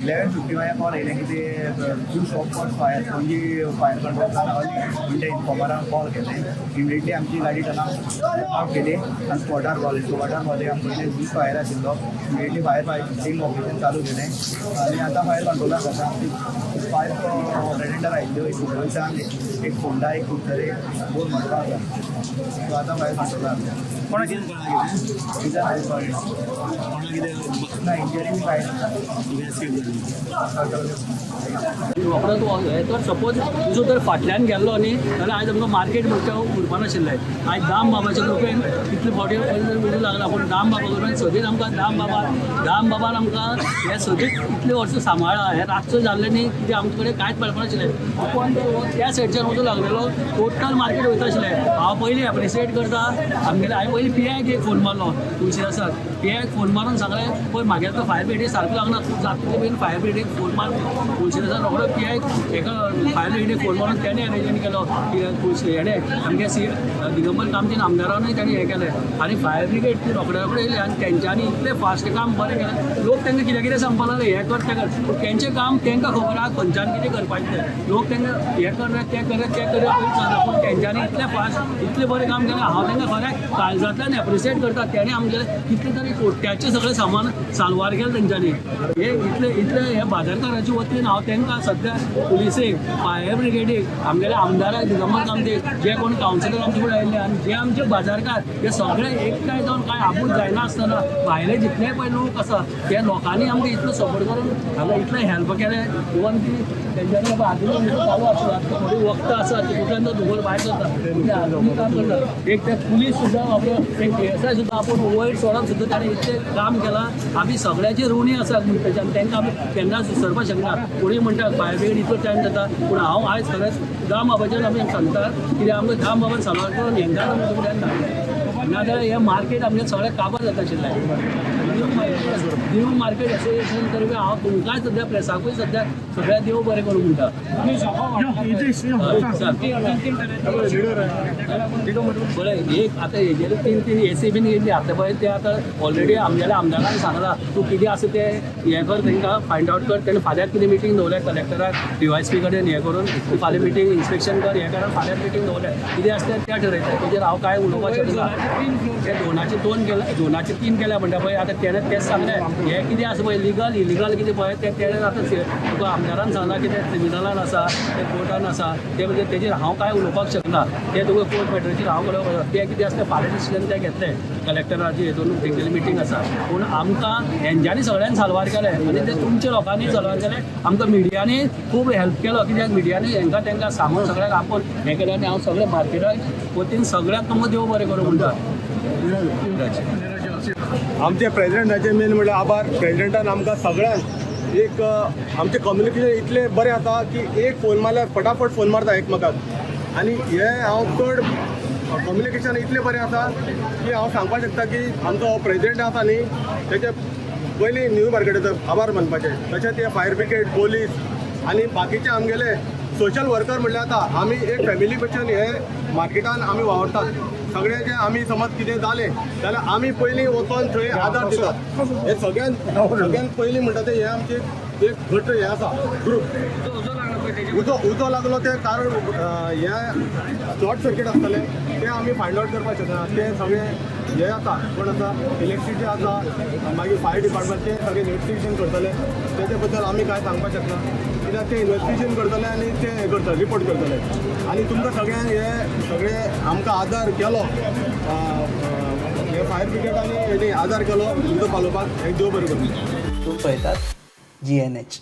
11:55 call येयलें की ते two shop caught fire, Panaji fire कंट्रोलान म्हणजे इन्फॉर्मरान कॉल केलें. इमिडिएटली आमची गाडी टर्न आउट केली आनी स्पॉटार पावले. स्पॉटार पावले, आमकां ह्यूज फायर आशिल्लो. इमिडिएटली फायर फायटींग ऑपरेशन चालू केलें आनी आतां फायर कंट्रोलान जाता. आमची फायर अटेंडर आयिल्ल्यो, एक कुंकळ्ळीच्यान, एक फोंडा, एक कुडतरे, दोन मडगांव आसा. सो आतां फायर कंट्रोलान आसा. कोणाक कितें कळ्ळें कोणाक कितें? ना, इंजरी बी कांय ना. एस्केप जालें? रोखडो तूं हें तर सपोज तुजो जर फाटल्यान गेल्लो न्ही जाल्यार आयज आमकां मार्केट म्हणटा उरपा नाशिल्लें. आयज दाम बाबाच्या कृपेन इतले फावटी उरूंक लागला, पूण दाम बाबा कृपेन सदींच आमकां दाम बाबान आमकां हें सदींच इतले वर्सां सांबाळ्ळां. हें रातचो जाल्लें न्ही कितें, आमचे कडेन कांयच मेळपा नाशिल्लें. कोण तर त्या सायडच्यान वचूंक लागलेलो, टोटल मार्केट वयता आशिल्लें. हांव पयलीं एप्रिशिएट करता आमगेले. हांवें पयलीं पी आयक एक फोन मारलो, तुळशीदासाक. पी आयक फोन मारून सांगलें, पळय म्हागेलो तो फायर ब्रिगेड सारको लागना, तूं जाता तितले बेगीन फायर ब्रिगेडीक फोन मार. तुळशीदासान रोखडो पी आयक एका फायर ब्रिगेडीक फोन मारून तेणें अरेंजमेंट केलो की तुळशी हेणें आमगे सी दिगंबर कामतीन आमदारानूय तेणें हें केलें आनी फायर ब्रिगेड ती रोखड्या रोखडे येयली आनी तेंच्यांनी इतलें फास्ट काम बरें केलें. लोक तांकां कितें कितें सांगपाक लागले, हें कर, तें कर, पूण तेंचें काम तांकां खबर आहा खंयच्यान कितें करपाचें तें. लोक तांकां हें कर, तें कर, तें कर पयलीं, पूण तेंच्यांनी इतलें फास्ट, इतलें बरें काम केलें. हांव तांकां खरें काळजांतल्यान एप्रिशिएट करता. तेणें आमगेलें कितलें तरी कोट्याचें सगळें सामान साल्वार केलें तेंच्यांनी. हे इतले इतले हे बाजारकाराचे वतीन हांव तांकां सद्या पुलिसेक, फायर ब्रिगेडीक, आमगेल्या आमदाराक दिगंबर कामतीक, जे कोण कावन्सिलर आमचे फुडें आयिल्ले आनी जे आमचे बाजारकार, हे सगळे एकठांय जावन कांय आबूज जायना आसतना भायले जितले पळय लोक आसा त्या लोकांनी आमकां इतलो सपोर्ट करून हांगा इतलें हेल्प केलें. इवन की तेंच्यांनी आजून चालू आसा, आतां थोडी वखदां आसा, तितूंतल्यान तो धुंवर भायर सरता. ते आजूनय काम करता. एक ते पुलीस सुद्दां, आपलो एक पी एस I सुद्दां आपूण वयर सोडून सुद्दां ताणें इतलें काम केलां. आमी सगळ्याचे ऋणी आसात म्हूण तेच्या तांकां आमी केन्नाच विसरपाक शकना. कोणीय म्हणटा फायर ब्रिगेड इतलो टायम जाता, पूण हांव आयज खरेंच दाम बाबाच्यान आमी सांगता, कित्याक आमकां दाम बाबान साल्वार करून हेंकां आमी फुड्यान धाडलें, नाजाल्यार हें मार्केट आमचें सगळें काबार जाता आशिल्लें. दीव मार्केट एसोसिएशन तर्फे हांव तुमकांय सद्या प्रेसाकूय सद्या सगळ्या देव बरें करूं म्हणटा. बरें, एक आतां हेजेर तीन तीन एसी बीन येयल्ली आतां पळय. ते आतां ऑलरेडी आमगेल्या आमदारान सांगलां, तूं कितें आसा तें हें कर, तांकां फायंड आवट कर. तेणें फाल्यांच कितें मिटींग दवरल्या कलेक्टराक, डीवायएसपी कडेन हें करून, तूं फाल्यां मिटींग इन्स्पेक्शन कर, हें कर. फाल्यां मिटींग दवरल्या, कितें आसता तें ठरयता. तेजेर हांव कांय उलोवपाक शकना. ते दोनाचे दोन केल्या, दोनाचे तीन केल्या म्हणटा पळय. आतां तेणें तेंच सांगलें, हें कितें आसा पळय, लिगल इलिगल कितें पळय तें तेणें आतां तुका आमदारान सांगलां की तें क्रिमिनलान आसा, तें कोर्टान आसा. तें म्हणजे तेजेर हांव कांय उलोवपाक शकना. तें तुका कोर्ट मॅटराचेर हांव उलोवपाक, तें कितें आसा तें फाल्यां डिसिजन तें घेतलें. कलेक्टराची हितून तेंगेली मिटींग आसा. पूण आमकां हेंच्यांनी सगळ्यांनी साल्वार केलें आनी ते तुमच्या लोकांनी साल्वार केलें. आमकां मिडियांनी खूब हेल्प केलो, कित्याक मिडियांनी हेंकां तांकां सांगून सगळ्यांक आपोवन हें केलें. आनी हांव सगळें मार्केटा वतीन सगळ्यांक तुमकां देव बरें करूं म्हणटा. आमचे प्रेजिडेंटाचे मेन म्हणल्यार आभार. प्रेजिडेंटान आमकां सगळ्यांक एक आमचें कम्युनिकेशन इतलें बरें आसा की एक फोन मारल्यार फटाफट फोन मारता एकमेकाक. आनी हे हांव चड कम्युनिकेशन इतलें बरें आसा की हांव सांगपाक शकता की आमचो प्रेजिडेंट आसा न्ही, तेचे पयलीं न्यू मार्केटाचो आभार मानपाचे. तशेंच हे फायर ब्रिगेड, पोलीस आनी बाकीचे आमगेले सोशल वर्कर म्हणल्यार आतां आमी एक फॅमिली भशेन हे मार्केटान आमी वावरतात. सगळे जे आमी समज कितें जालें जाल्यार आमी पयलीं वचोन थंय आदार दितात. हे सगळ्यान सगळ्यान पयलीं म्हणटा ते हे आमचे एक घट हे आसा ग्रूप. उजो उजो लागलो तें कारण हे शॉर्ट सर्कीट आसतलें, तें आमी फायंड आवट करपाक शकना. तें सगळें हें आसा, कोण आसा, इलेक्ट्रिसिटी आसा, मागीर फायर डिपार्टमेंट, ते सगळें इन्वेस्टिगेशन करतले. तेजे बद्दल आमी कांय सांगपाक शकना, कित्याक ते इन्वेस्टिगेशन करतले आनी ते हें करतले, रिपोर्ट करतले. आनी तुमकां सगळ्यांक हे सगळे आमकां आदार केलो, हे फायर ब्रिगेड आनी हेणी आदार केलो उजो पालोवपाक, एक देव बरें करूं. तूं पळयतात जीएनएच.